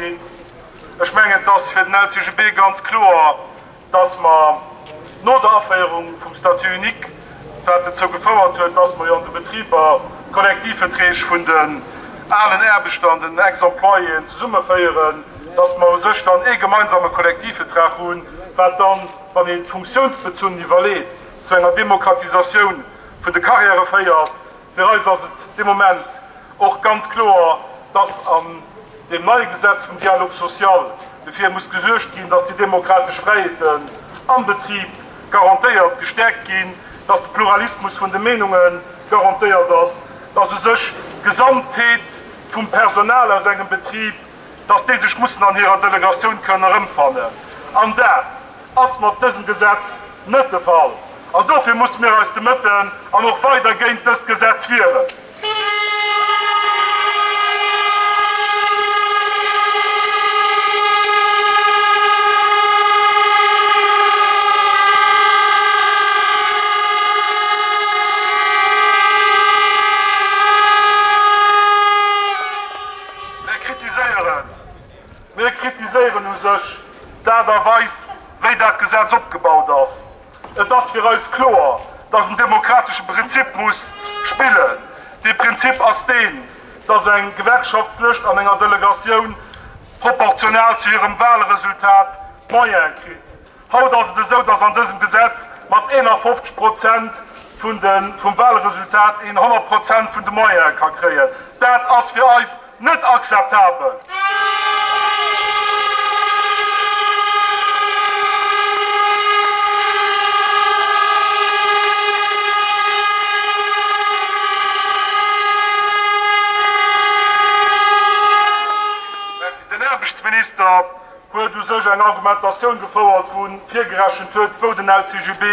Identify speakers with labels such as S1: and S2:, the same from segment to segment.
S1: sidd. Ech mengen, et ass fir den LCGB ganz kloer, dass mer no der Aféierung vum Statut unique, wat dozou gefouert huet, dass mer jo an de Betriber d'Kollektivverträg vun den alen Aarbechter an den Ex-Employéen zesummeféieren, dass mer u sech dann ee gemeinsame Kollektivvertrag hunn, wat dann, wann een d'Funktiounsbezunn iwwerleet, zu enger Demokratisatioun vun de Carrièrë féiert. Fir eis ass et de Moment och ganz kloer, dass an deem neie Gesetz vum Dialogue social dofir muss gesuergt ginn, dass déi demokratesch Fräiheeten am Betrib garantéiert, gestäerkt ginn, dass de Pluralismus vun de Meenunge garantéiert ass, dass u sech d'Gesamtheet vum Personal aus engem Betrib, dass déi sech mussen an hirer Delegatioun kënnen erëmfannen. An dat ass mat dësem Gesetz net de Fall. An dofir musse mir eis de Mëtten an och weider géint dëst Gesetz wieren. Mir kritiséieren, mir kritiséieren u sech d'Aart a Weis, wéi dat Gesetz opgebaut ass. Et ass fir eis kloer, dass en demokratesche Prinzip muss spillen. Dee Prinzip ass deen, dass eng Gewerkschaftslëscht an enger Delegatioun proportional zu hirem Wahlresultat d'Moyene kritt. Haut ass et esou, dass an dësem Gesetz mat 51 Prozent vun de vum Wahlresultat een 100 Prozent vun de Moyene ka kréien. Dat ass fir eis net akzeptabel! Den Aarbechtsminister huet u sech eng Argumentatioun gefouert, wou en virgerechent huet, wou den LCGB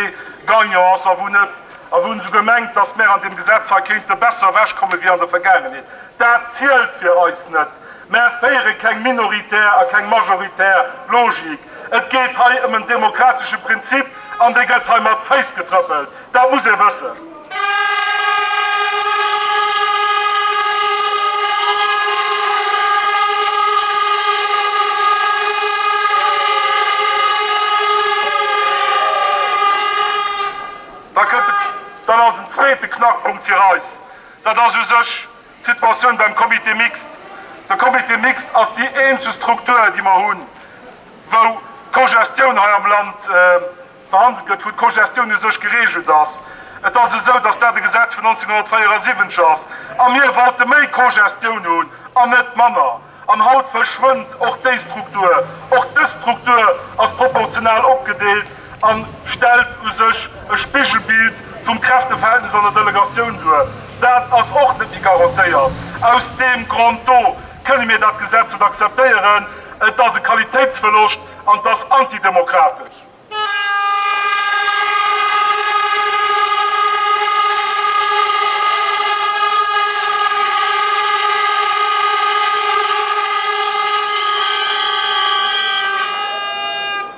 S1: gagnant ass a wou net, a wou en esouguer mengt, datt mär an deem Gesetz hei kéinte besser ewechkomme wéi an der Vergaangenheet. Dat zielt fir eis net. Mär féiere keng minoritär a keng majoritär Logik. Et geet hei ëm en demokratesche Prinzip an dee gëtt hei mat Féiss getrëppelt. Dat muss ee wëssen. Da kënnt de, dann ass en zweete Knackpunkt fir eis, dat ass u sech d'Situatioun beim Comité mixte. De Comité mixte ass déi eenzeg Struktur, déi mer hunn, wou d'Cogestioun hei am Land behandelt gëtt, wou d'Cogestioun u sech geregelt ass. Et ass esou, datt dat e Gesetz vun 1974 ass a mir wollte méi Cogestioun hunn an net manner. An haut verschwënnt och déi Struktur. Och dës Struktur ass proportional opgedeelt a stellt u sech e Spigelbild vum Kräfteverhältnis an der Delegatioun duer. Dat ass och net méi garantéiert. Aus deem Grond do kënne mir dat Gesetz net akzeptéieren. Et ass e Qualitéitsverloscht an et ass antidemokratesch.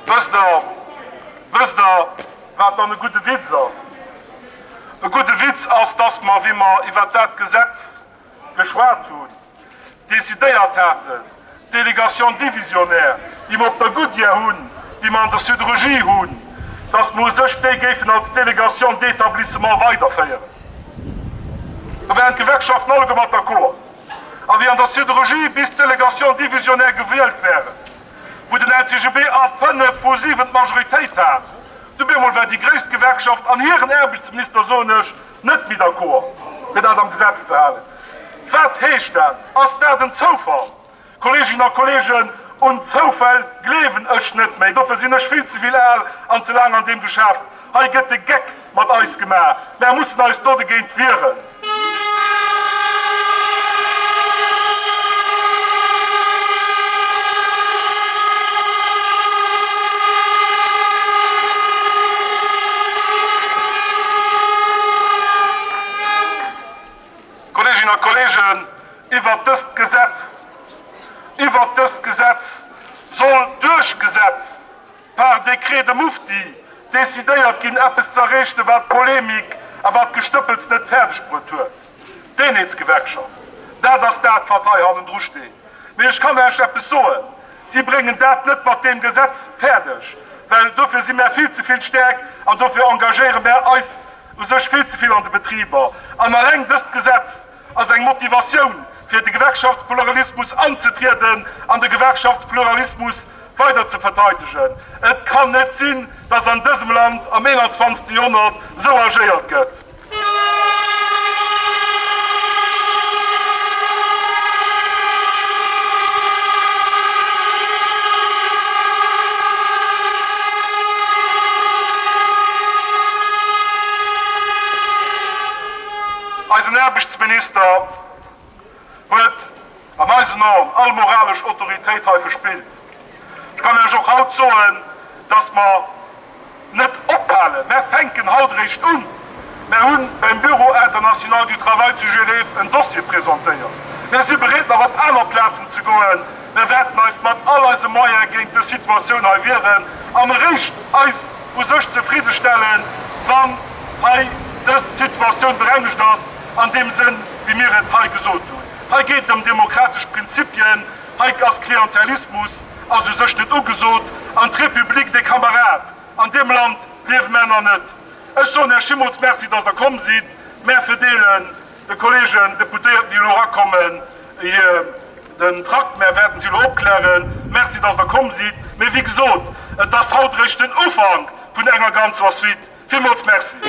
S1: Wësst Der, wësst Der, wat dann e gudde Witz ass? E gudde Witz ass, dass mer, wéi mer iwwert dat Gesetz geschwat hunn, decidéiert haten, d'Délégation divisionnaire, déi mer op der Goodyear hunn, déi mer an der Siderurgie hunn, dass mer u sech déi géifen als Délégation d'établissement weiderféieren. Do waren d'Gewerkschaften alleguer mat d'accord. A wéi an der Siderurgie bis d'Délégation divisionnaire gewielt waren, wou den LCGB a 5 vu 7 d'Majoritéit hat, du bemol war déi gréisst Gewerkschaft an hiren Aarbechtsminister, soen ech, net méi d'accord, fir dat am Gesetz ze halen. Wat heescht dat? Ass dat en Zoufall? Kolleeginnen a Kolleegen, un Zoufäll gleewen ech net méi. Dofir sinn ech vill ze vill al an ze laang an deem Geschäft. Hei gëtt de Geck mat eis gemaach. Mär mussen eis do dogéint wieren. Kolleeginnen a Kolleegen, iwwert dëst Gesetz, iwwert dëst Gesetz soll duerch Gesetz, par décret de mufti, decidéiert ginn, eppes ze erreechten, wat d'Polemik a wat d'Gestëppels net fäerdeg bruet huet, d'Eenheetsgewerkschaft. Dat ass dat, wat hei hannendru steet. Mee ech kann lech eppes soen, Si bréngen dat net mat deem Gesetz fäerdeg, well dofir si mär vill ze vill staark an dofir engagéiere mär eis u sech vill ze vill an de Betriber. An alleng dëst Gesetz ass eng Motivatioun, fir de Gewerkschaftspluralismus anzetrieden an de Gewerkschaftspluralismus weider ze verteidegen. Et kann net sinn, dass an dësem Land am 21. Joerhonnert esou agéiert gëtt. Eisen Aarbechtsminister huet an eisen Aen all moralesch Autoritéit hei verspillt. Ech kann Iech och haut soen, dass mer net ophalen, mär fänken haut eréischt un. Mär hu beim Bureau international du travail zu Genève en Dossier presentéiert. Mär si bereet nach op aner Plazen ze goen. Mär wäerten eis mat all eise Moyen géint dës Situatioun hei wieren an eréischt eis u sech zefridde stellen, wann hei dës Situatioun berengegt ass an deem Sënn, wéi mir et hei gesot hunn. Hei geet et ëm demokratesch Prinzipien, hei ass Klientelismus ass u sech net ugesot an d'République des camarades, an deem Land liewe mär nach net. Ech soen Iech villmools Merci, dass Der komm sidd. Mär verdeelen de Kollegen Deputéierten, déi elo erakommen, hir den Trakt. Mär wäerten si elo opklären. Merci, dass Der komm sidd. Mee wéi gesot, et ass haut eréischt den Ufank vun enger ganzer Suite. Villmools Merci.